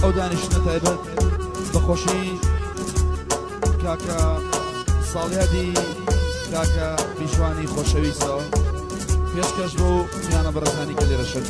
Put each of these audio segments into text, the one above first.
ئەو دانیشتنە تایبەت بە خۆشی کاکە ساڵیادی کاکە بیشوانی خۆشەویستەوە پێشکەش بۆ میانە بەڕێزانی کە لێرە شەن.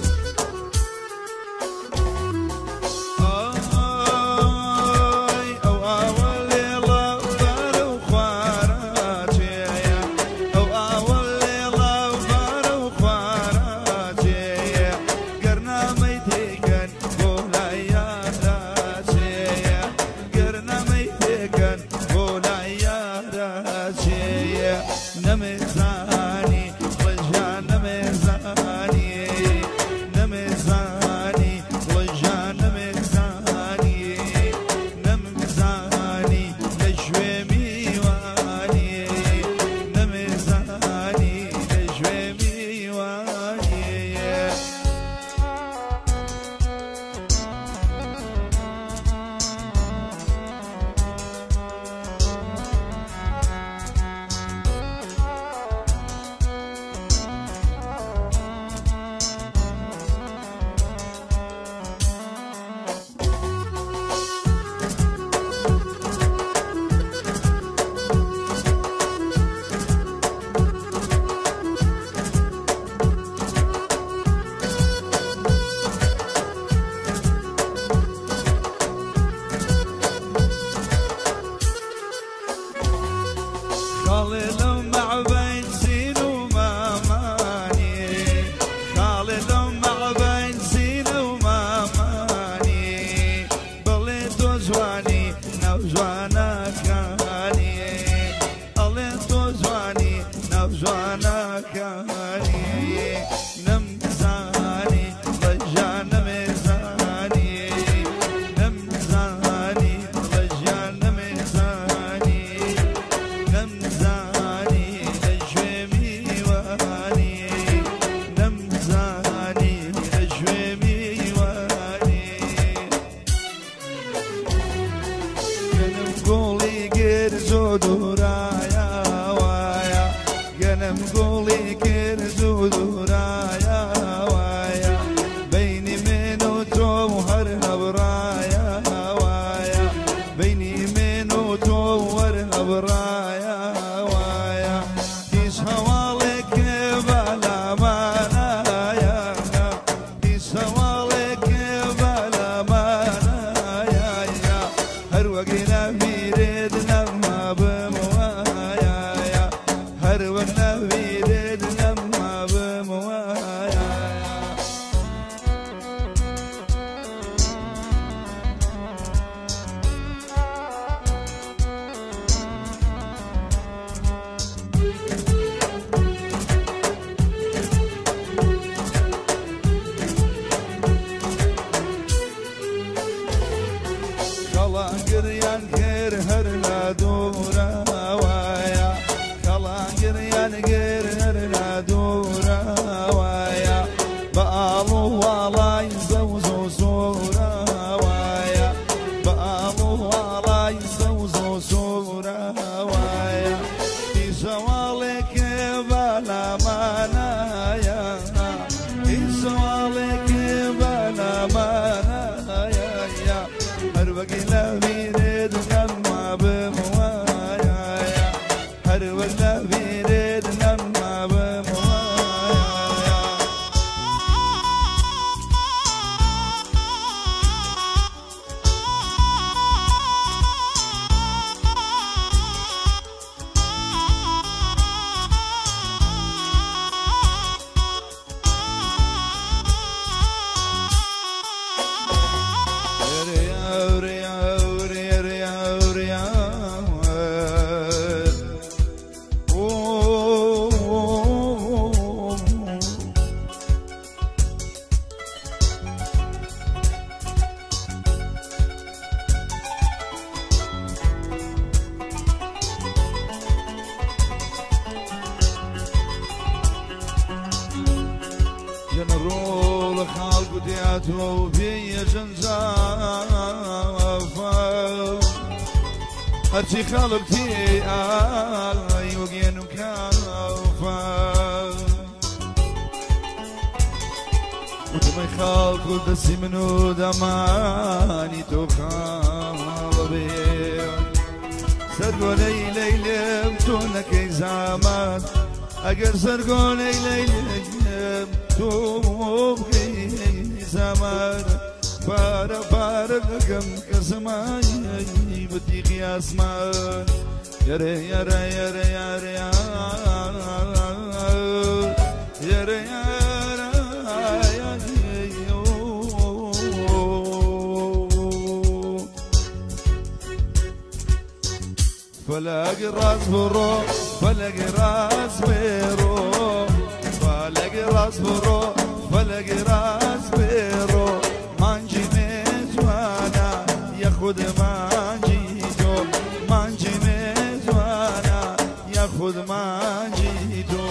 هەرچی خەڵک تێ ئای وەگێن و کافە. زۆربەی خەڵک و دەستی من و دەمانی تۆ خاڵە بێ سەرگۆنەی لەیلم تۆ نەکەی زامات ئەگەر سەرگۆنەی لەیلم تۆ بکەی زامات پارە پارە دەکەم کە زمانی بەتیقی ئاسمان یارە یارە یارە یارە یارە یارە فلق راس برو فلق راس برو فلق راس برو فلق راس برو مانجي مزوانا يا خود مانجي تو مانجي مزوانا يا خود مانجي تو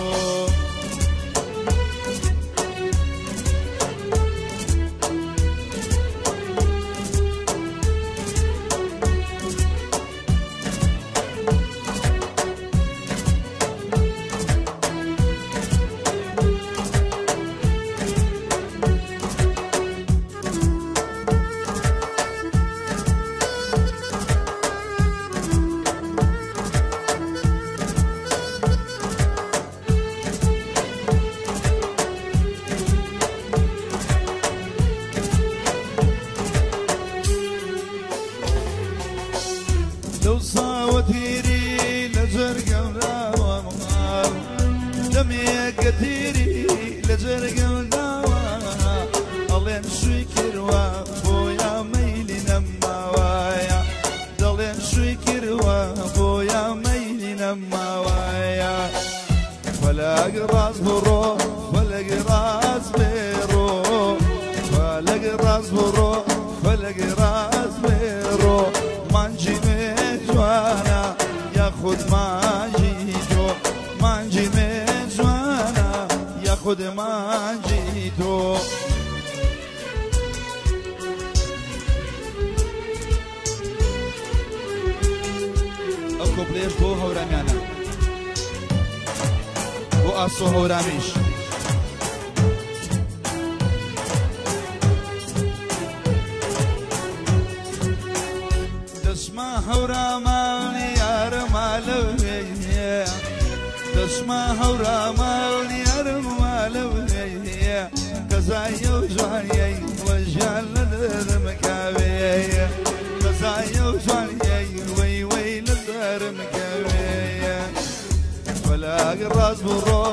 تيري لجرقم داوام دمي كثيري لجرقم داوام الله شوي كروا بويا ميلي نماوايا دلين شوي كروا بويا ميلي نماوايا فلاق راس برو فلاق راس برو فلاق راس برو فلاق راس برو مانجي مجوانا يا خود مانجي تو مانجي مجوانا يا خود مانجي تو ئەو کۆپلەیەش بۆ هەورامیانە بۆ ئاسۆ هەورامیش دەسما هەورامان یارمالەوێ دەسما هەورامان یارمالەوێ کەزایە و جوانیەی وەژیان لە دەرمکاوێ کەزایە و جوانیەی وەی وەی لە دەرمکاوێ فەلاق ڕاست بڕۆ